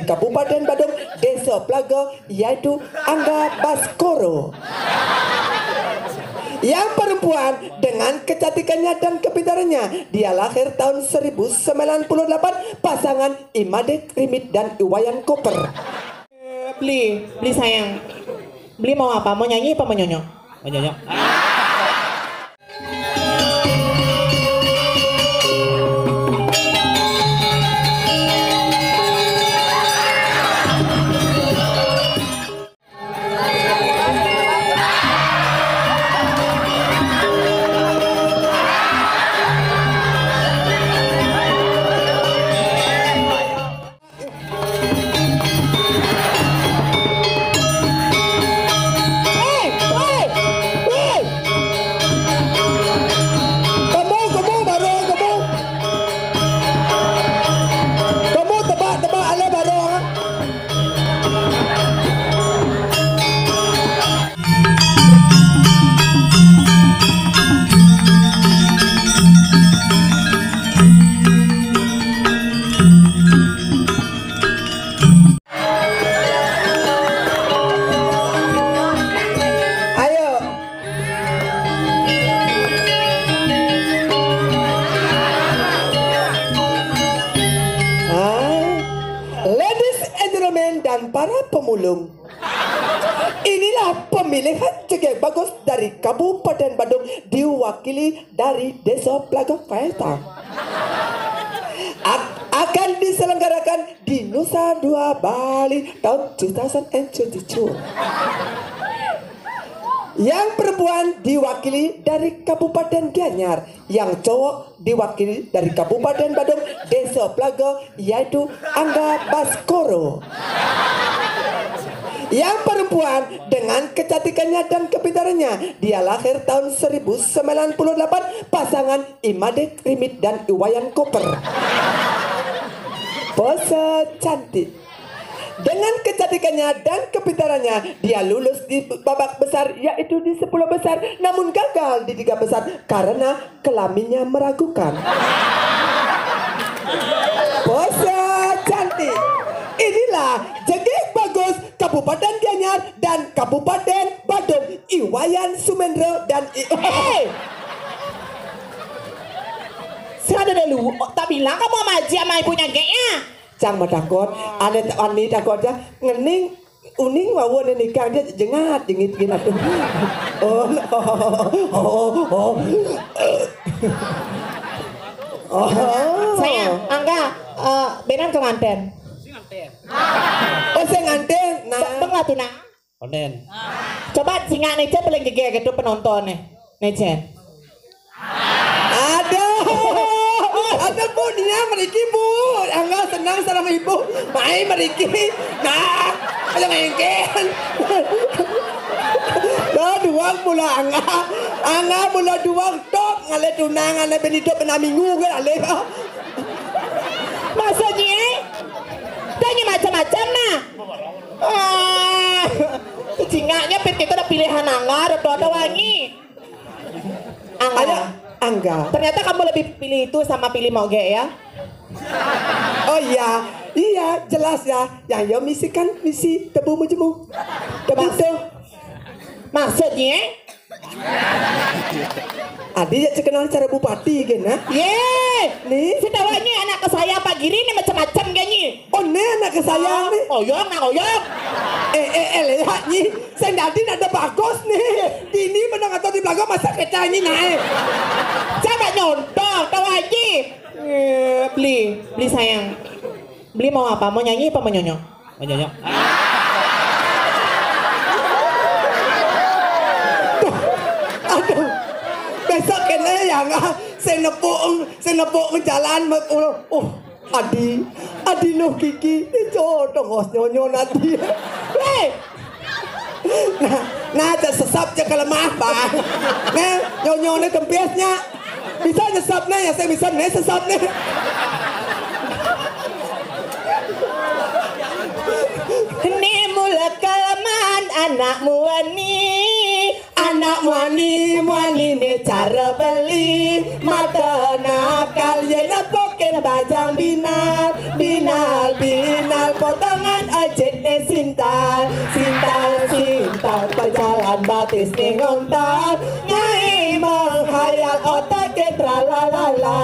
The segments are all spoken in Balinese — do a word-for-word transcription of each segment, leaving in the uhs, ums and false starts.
Kabupaten Badung, Desa Pelaga, yaitu Angga Baskoro. Yang perempuan, dengan kecantikannya dan kepintarannya, dia lahir tahun seribu sembilan puluh delapan, pasangan Imade Rimit dan Iwayan Koper. Beli, beli sayang. Beli mau apa? Mau nyanyi apa mau nyonyok? Mau nyonyok. Hei, hei, hei. Kamu, kamu, barong, kamu. Kamu tebak, tebak, ale barong, ah. Ayo. Ah, ladies and gentlemen dan para pemulung. Inilah pemilihan jegeg bagus dari Kabupaten Badung, diwakili dari Desa Pelaga Faeta. Ak- akan diselenggarakan di Nusa Dua Bali tahun two thousand and twenty-two. Yang perempuan diwakili dari Kabupaten Gianyar, yang cowok diwakili dari Kabupaten Badung, Desa Pelaga, yaitu Angga Baskoro. Yang perempuan, dengan kecantikannya dan kepintarannya, dia lahir tahun seribu sembilan puluh delapan, pasangan Imade Rimit dan Iwayan Koper. Pose cantik. Dengan kecantikannya dan kepintarannya, dia lulus di babak besar, yaitu di sepuluh besar, namun gagal di tiga besar karena kelaminnya meragukan. Pose cantik. Inilah jegeg bagus Kabupaten Gianyar dan Kabupaten Badung, Iwayan Sumendro dan I- Hei! Sing ada dulu, tak bilang kamu sama Aji sama ibunya Gek ya? Cang mah takut, ane ani takut ya, ngening uning wawan nikah dia jengat jengit gini tuh. Oh, oh, oh, oh. Oh. Sayang, Angga, eh, benan ke nganten. Oh, saya nganten. Nah. Bang lah tuh, nah. Onen. Coba singak nih, Cen, paling gege gitu penonton nih. Nih, Cen. Aduh. Aduh, Bu, nia meriki, Bu. Angga senang sama ibu. Mai meriki. Nah, aja ngengken. Dah dua mula Angga. Angga mula dua tok ngale tunang, ngale benito pena minggu ke ale. Maksudnya, tanya macam-macam nah. Ah, cingaknya pit kita ada pilihan Angga, ada ada wangi. Angga. Ada Angga. Ternyata kamu lebih pilih itu sama pilih moge ya? Oh iya, iya jelas ya. Yang yo misi kan misi tebu mujemu. Tebu Mas- tuh. Maksudnya? Adi ya terkenal cara bupati kan, nah? Ye, nih. Sedawanya anak ke saya Pak Giri nih macam-macam gini. Oh, nih anak ke saya nih. Oyong, nak oyong. Eh, eh, eh, lihat nih. Saya tadi ada bagus nih. Ini menang atau di belakang masa kita ini naik. Coba nyontoh, tahu aja. Eh, beli, beli sayang. Beli mau apa? Mau nyanyi apa mau nyonyok? Mau nyonyok. Aduh, besok kena ya nggak. Saya nepuk, saya nepuk jalan. Uh, Adi, Adi noh Kiki, dijodoh ngos nyonyo nanti. Hei! Nah, nah, aja sesap aja ke lemah, Bang. Nah, nyonyo nih kempisnya. Bisa nyesap nih, ya saya bisa nih sesap nih. Ini mula kelamaan anak muani. Anak muani, muani ni cara beli. Mata nakal, ye napokin bajang binal. Binal, binal, potong Tis ning ontal, nyai menghayal otak ke tralalala.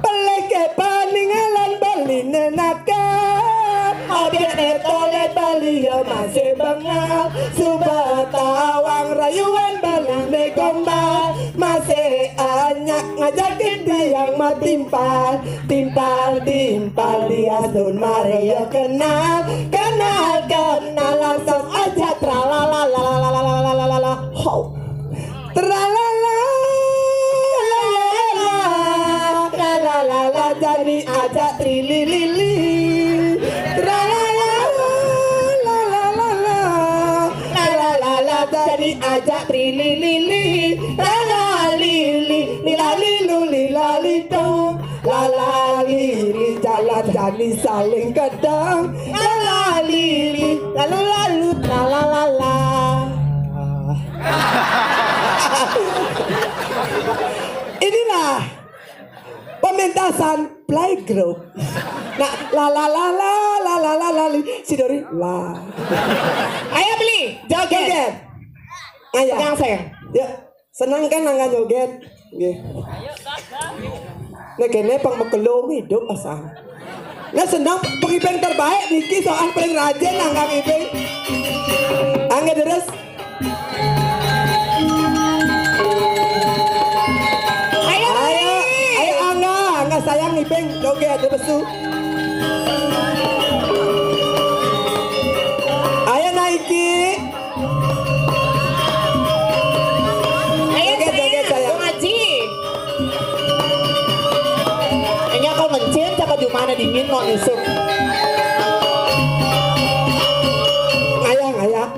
Peleke paningalan beline nakal, objek ne tole belie masih bengal, suba tawang rayuan beline gombal, masih anyak ngajakin tiang matimpal. Timpal, timpal, dia sun Maria kenal, kenal, kenal, langsung aja tralalala, ho. Tralalala, tralalala, jadi aja trililili. Tralalala, tralalala, jadi aja trililili. Tralalili, lilalilu, lilalidu. Lala lili, jalan jani saling kedang. Lala lili, lalu lalu, tralalala. Inilah pementasan playgroup. Nah, la la la la la la la la li, si Dori la. Ayo beli joget. Joget. Ayo. Pegang saya. Ya. Senang kan angga joget? Nggih. Nek kene pang mekelo hidup asal. Nah, senang pengibeng terbaik niki soal paling rajin angga ngibeng. Angga deres. Ayo, ayo, ayo angga, angga sayang ngibeng joget aja besu. Ayo naiki. Ayo, joget, joget, sayang. Bang Haji. Ini aku ngencin, siapa di mana dingin mau nyusup. Ayang, ayang.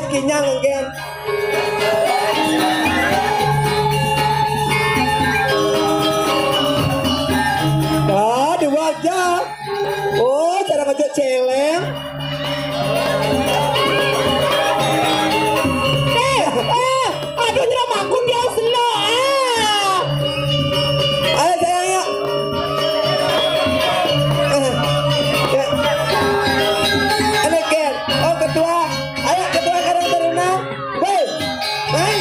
Kenyang, gen. Ah, dua jam. Oh, cara ngejek celeng. Eh, eh, aduh, nyeramaku dia selo. Ah. Ayo, sayang, yuk. Eh, ya. Ada, gen. Oh, ketua. Ayo, ketua Karang Taruna. Woi. Mai.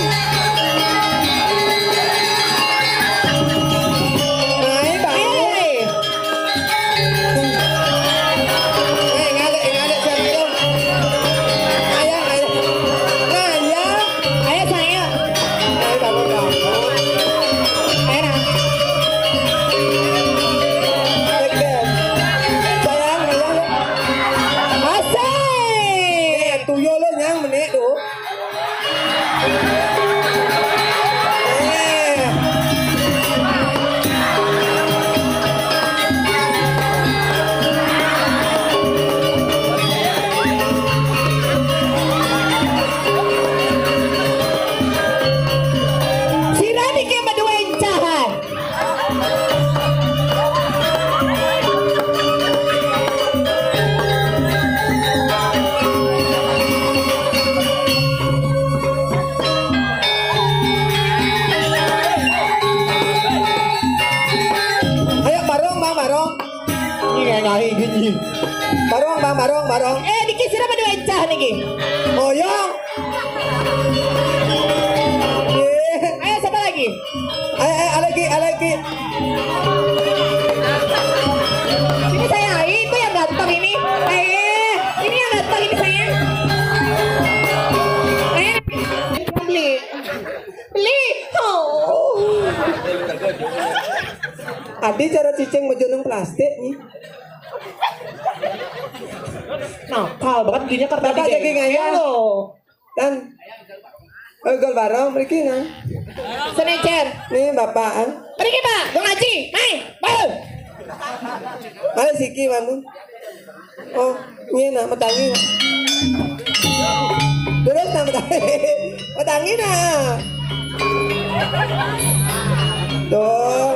Mai, Bang. Hei. Hei, ngalih, ngalih, siap itu. Ayo, ayo. Ayo. Ayo, saya. Ayo, bangun, bangun. Ayo, nah. Oke. Sayang, sayang. Asik. Eh, tuyul lo nyang menek tu. Sira niki berdua incahan. Ayo, barong, Bang, barong. Ini kayak ngai gini. Barong, Bang, barong, barong. Eh, niki sira pada encah niki. Moyong. Eh. Ayo, siapa lagi? Ayo, ayo, lagi, lagi. Ini saya, itu yang ganteng ini. Eh, ini yang ganteng ini saya. Eh, beli. Beli. Oh. Adi cara cicing majeneng plastik nih. Nakal banget belinya kertas. Bapak jadi ngayal. Lo. Dan, eh, gol barong, mriki, kan? Seni, Cen. Nih, Bapak, kan? Mriki, Pak. Dong Aji. Mai. Bal. Mari siki, Bang. Oh, ini nak metangi. Terus nak metangi. Metangi, nak. Tuh.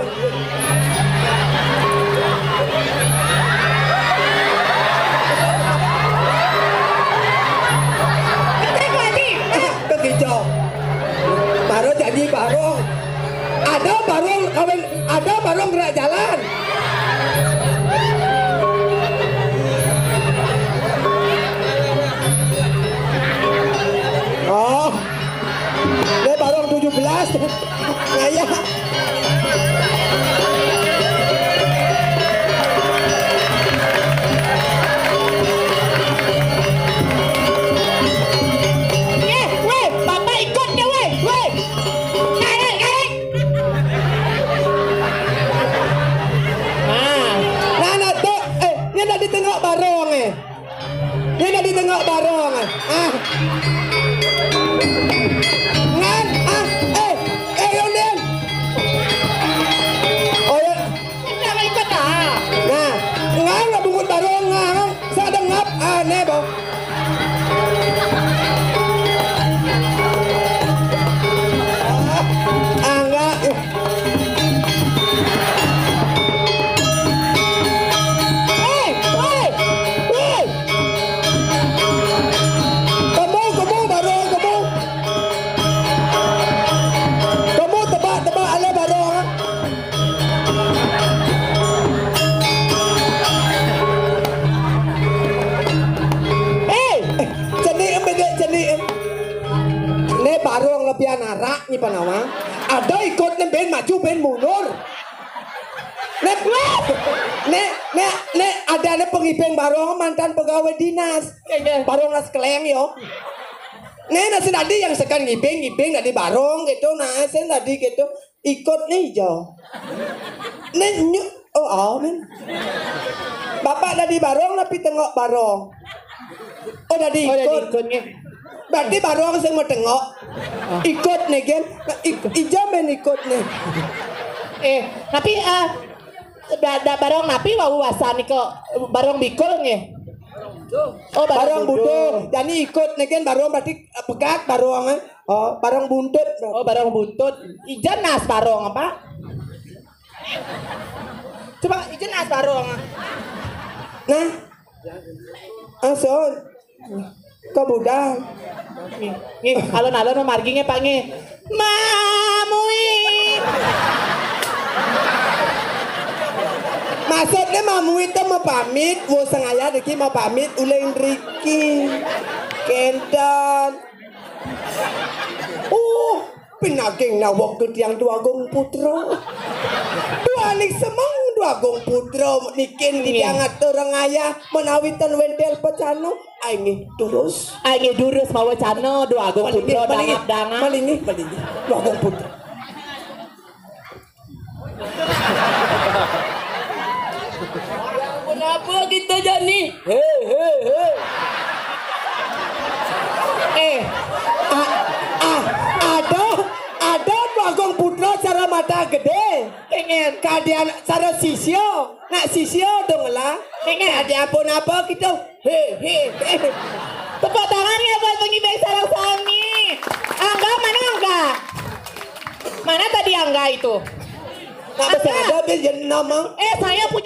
Begitu. Baru jadi barong. Ada barong kawin, ada barong gerak jalan. Oh. Dia barong tujuh belas. Ngayah. Eh, weh, Bapak ikut dia, weh, weh. Karet, karet. Nah, nah, nah, tu, eh, dia dah ditengok barong, eh. Dia dah ditengok barong, eh. Ah. Ngan, ah, eh, eh, Yondin. Oh, ya. Jangan ikut, ah. Nah, ngan lah bungut barong, ngan. Sadengap, aneh, boh. Ah, enggak. Hei, hei, hei. Kamu, kamu, barong, kamu. Kamu tebak, tebak, ale barong, ah. Hei, eh, cenik em, bedek cenik em. Ne barong lebihan arak ni panawang. Ada ikut ne ben maju ben mundur. Ne, ne, ne, ne ada ne pengibing barong mantan pegawai dinas. Barong las keleng yo. Ne nasi tadi yang sekan ngibing, ngibing tadi barong gitu, nah sen tadi gitu. Ikut nih, Jo. Nih, nyu-, oh, aw, men. Bapak tadi barong, tapi tengok barong. Oh, tadi ikut. Oh, tadi ikut, nggih. Berarti barong sing mau tengok. Ah. Ikut nih, gen. Ik-, ija men ikut nih. Eh, tapi, ah, da-, da-, barong napi wau wasan kok barong bikul nggih. Oh, barong butuh. Jani ikut neken barong berarti, eh, pegat barong, eh. Oh, barong buntut. Oh, barong buntut. Ijen nas barong apa? Coba ijen nas barong. Nah. Ason. Kau budal. Nggih, nggih, alon-alon mamargi nggih, Pak, nggih. Mamui. Maksudnya mamui itu mau pamit, wo sengaya deki mau pamit uling riki. Kenten. Oh, pinaging nawok ke tiang Dwagung Putra. Duaning semeng Dwagung Putra nikin. Nggih. Tiang atur ngayah menawi ten wentel pecana. Ai nggih durus. Ai nggih durus mawecana Dwagung Putra dangap-dangap. Malingi, malingi. Dwagung Putra. Kenapa kita jani? He, he, he. Eh, a-, a-, ada, ada Dwagung Putra cara mata gede. Pengen. Kadian cara sisya. Nak sisya dong lah. Pengen. Kadian pun apa kita? He, he, he. Tepuk tangan ya buat pengibeng sarang sami. Angga, mana Angga? Mana tadi Angga itu? Nak Angga. Ada, Bil, jadi nama. Eh, saya punya